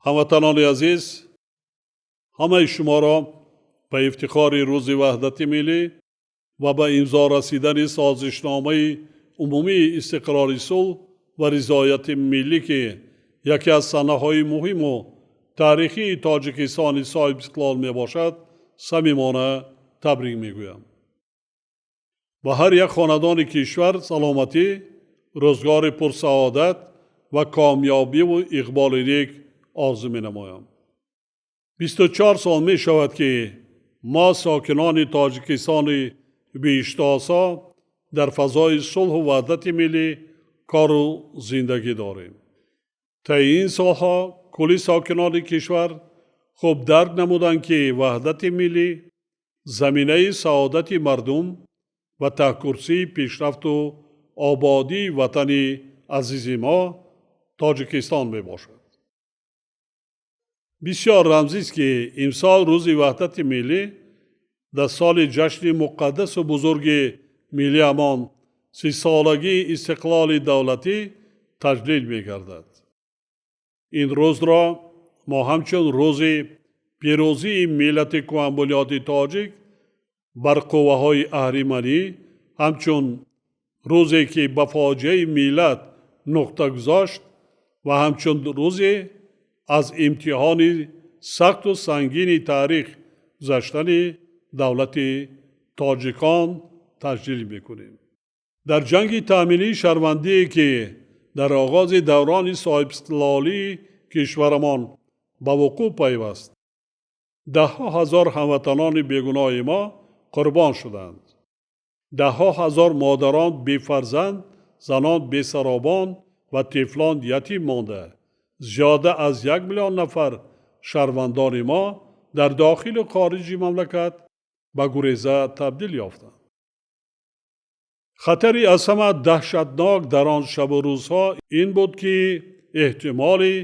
Ҳамватанони азиз, ҳамаи шуморо ба ифтихори Рӯзи Ваҳдати Миллӣ ва ба имзо расидани Созишномаи умумии истиқрори сулҳ ва ризояти миллӣ, ки яке аз санаҳои муҳиму таърихии Тоҷикистони соҳибистиқлол мебошад, самимона табрик мегӯям. Ба ҳар як хонадони кишвар саломатӣ, рӯзгори пурсаодат ва комёбиву иқболи нек орзу менамоям. 24 сол мешавад, ки мо, сокинони Тоҷикистони биҳиштосо, дар фазои сулҳу ваҳдати миллӣ кору зиндагӣ дорем. Таи ин солҳо кулли сокинони кишвар хуб дарк намуданд, ки ваҳдати миллӣ заминаи саодати мардум ва таҳкурсии пешрафту ободии ватани азизи мо Тоҷикистон мебошад. Бисёр рамзист, ки имсол Рӯзи Ваҳдати Миллӣ дар соли ҷашни муқаддасу бузурги миллиамон, 30-солагии истиқлоли давлатӣ, таҷлил мегардад. Ин рӯзро мо ҳамчун рӯзи пирӯзии миллати кӯҳанбунёди тоҷик бар қувваҳои аҳриманӣ, ҳамчун рӯзе, ки ба фоҷиаи миллат нуқта гузошт, ва ҳамчун рӯзе аз имтиҳони сахту сангини таърих гузаштани давлати тоҷикон таҷлил мекунем. Дар ҷанги таъминии шаҳрвандие, ки дар оғози даврони соҳибистиқлолии кишварамон ба вуқӯъ пайваст, даҳҳо ҳазор ҳамватанони бегуноҳи мо қурбон шуданд, даҳҳо ҳазор модарон бефарзанд, занон бесаробон ва тифлон ятим монда, зиёда аз 1 миллион нафар шаҳрвандони мо дар дохилу хориҷи мамлакат ба гуреза табдил ёфтанд. Хатари аз ҳама даҳшатнок дар он шабу рӯзҳо ин буд, ки эҳтимоли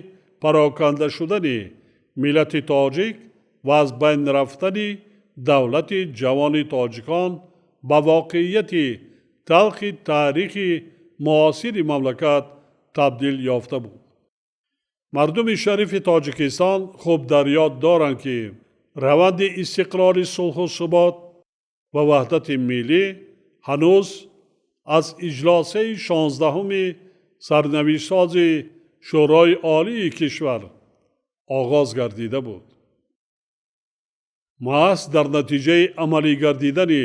пароканда шудани миллати тоҷик ва аз байн рафтани давлати ҷавони тоҷикон ба воқеияти талхи таърихи муосири мамлакат табдил ёфта буд. Мардуми шарифи Тоҷикистон хуб дар ёд доранд, ки раванди истиқрори сулҳу субот ва ваҳдати миллӣ ҳанӯз аз иҷлосаи 16-уми сарнавиштсози Шӯрои Олии кишвар оғоз гардида буд. Маҳз дар натиҷаи амалӣ гардидани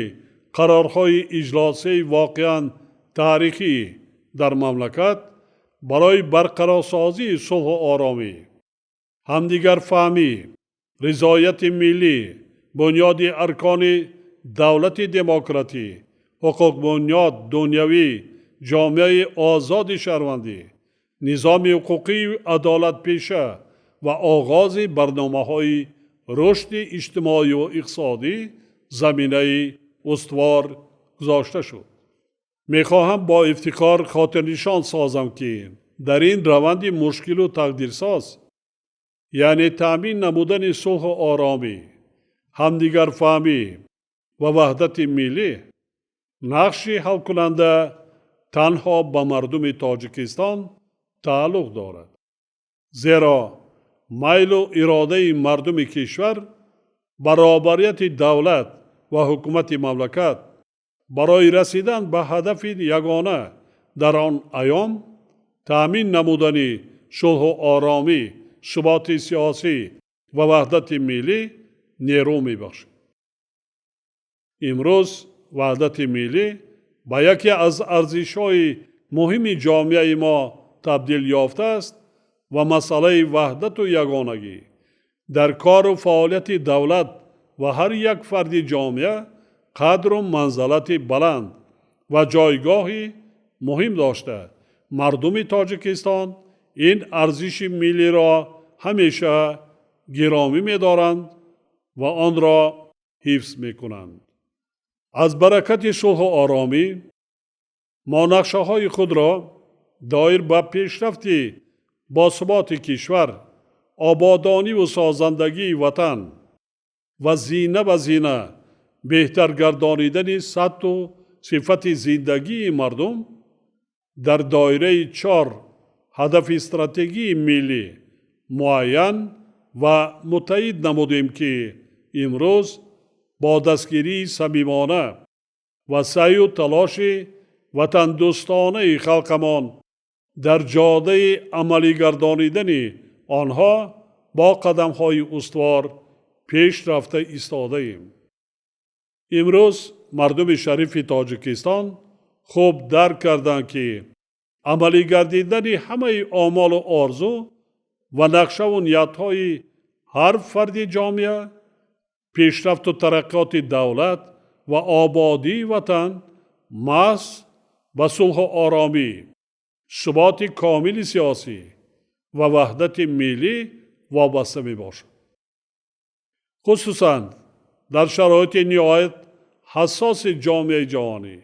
қарорҳои иҷлосаи воқеан таърихӣ дар мамлакат барои барқарорсозии сулҳу оромӣ, ҳамдигарфаҳмӣ, ризояти миллӣ, бунёди аркони давлати демократӣ, ҳуқуқбунёд, дунявӣ, ҷомеаи озоди шаҳрвандӣ, низоми ҳуқуқии адолатпеша ва оғози барномаҳои рушди иҷтимоию иқтисодӣ заминаи устувор гузошта шуд. Мехоҳам бо ифтихор хотирнишон созам, ки дар ин раванди мушкилу тақдирсоз, яъне таъмин намудани сулҳу оромӣ, ҳамдигарфаҳмӣ ва ваҳдати миллӣ, нақши ҳалкунанда танҳо ба мардуми Тоҷикистон тааллуқ дорад, зеро майлу иродаи мардуми кишвар баробарияти давлат ва ҳукумати мамлакат барои расидан ба ҳадафи ягона дар он айём, таъмин намудани сулҳу оромӣ, суботи сиёсӣ ва ваҳдати миллӣ, нерӯ мебахшад. Имрӯз ваҳдати миллӣ ба яке аз арзишҳои муҳими ҷомеаи мо табдил ёфтааст ва масъалаи ваҳдату ягонагӣ дар кору фаъолияти давлат ва ҳар як фарди ҷомеа қадру манзалати баланд ва ҷойгоҳи муҳим дошта, мардуми Тоҷикистон ин арзиши миллиро ҳамеша гиромӣ медоранд ва онро ҳифз мекунанд. Аз баракати сулҳу оромӣ мо нақшаҳои худро доир ба пешрафти босуботи кишвар, ободониву созандагии ватан ва зина ба зина беҳтар гардонидани сатҳу сифати зиндагии мардум дар доираи чор ҳадафи стратегии миллӣ Муайян ва муттаҳид намудем, ки имрӯз бо дастгирии самимона ва саъю талоши ватандӯстонаи халқамон дар ҷодаи амалигардонидани онҳо бо қадамҳои устувор пеш рафта истодаем. Имрӯз мардуми шарифи Тоҷикистон хуб дарк карданд, ки амалигардидани ҳамаи омолу орзу ва нақшаву ниятҳои ҳар фарди ҷомеа, пешрафту тараққиёти давлат ва ободии ватан маҳз ба сулҳу оромӣ, суботи комили сиёсӣ ва ваҳдати миллӣ вобаста мебошад. Хусусан дар шароити ниҳоят ҳассоси ҷомеаи ҷаҳонӣ,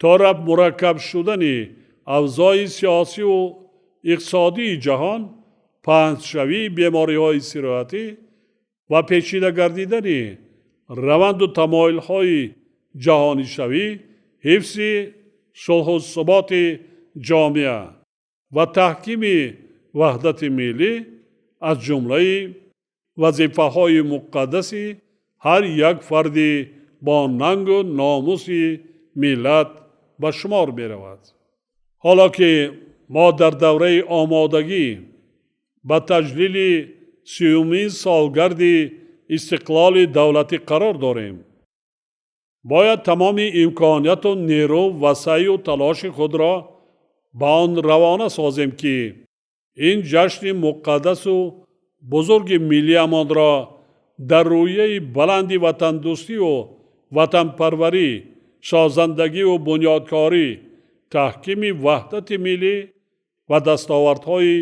то рафт мураккаб шудани авзои сиёсиву иқтисодии ҷаҳон, паҳншавии бемориҳои сироятӣ ва печида гардидани раванду тамоилҳои ҷаҳонишавӣ, ҳифзи сулҳу суботи ҷомеа ва таҳкими ваҳдати миллӣ аз ҷумлаи вазифаҳои муқаддаси ҳар як фарди бо нангу номуси миллат ба шумор меравад. Ҳоло ки мо дар давраи омодагӣ ба таҷлили 30-умин солгарди истиқлоли давлатӣ қарор дорем, бояд тамоми имконияту нерӯ ва саъю талоши худро ба он равона созем, ки ин ҷашни муқаддасу бузурги миллиамонро дар рӯҳияи баланди ватандӯстиву ватанпарварӣ, созандагиву бунёдкорӣ, таҳкими ваҳдати миллӣ ва дастовардҳои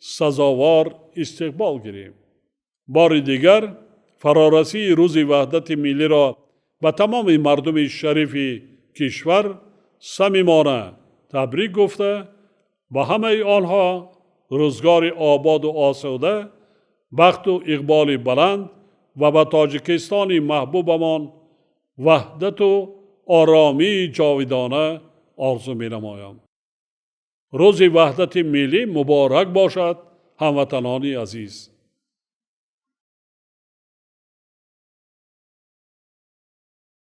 сазовор истиқбол гирем. Бори дигар фарорасии Рӯзи Ваҳдати миллиро ба тамоми мардуми шарифи кишвар самимона табрик гуфта, ба ҳамаи онҳо рӯзгори ободу осуда, бахту иқболи баланд ва ба Тоҷикистони маҳбубамон ваҳдату оромии ҷовидона орзу менамоям. Рӯзи Ваҳдати миллӣ муборак бошад, ҳамватанони азиз!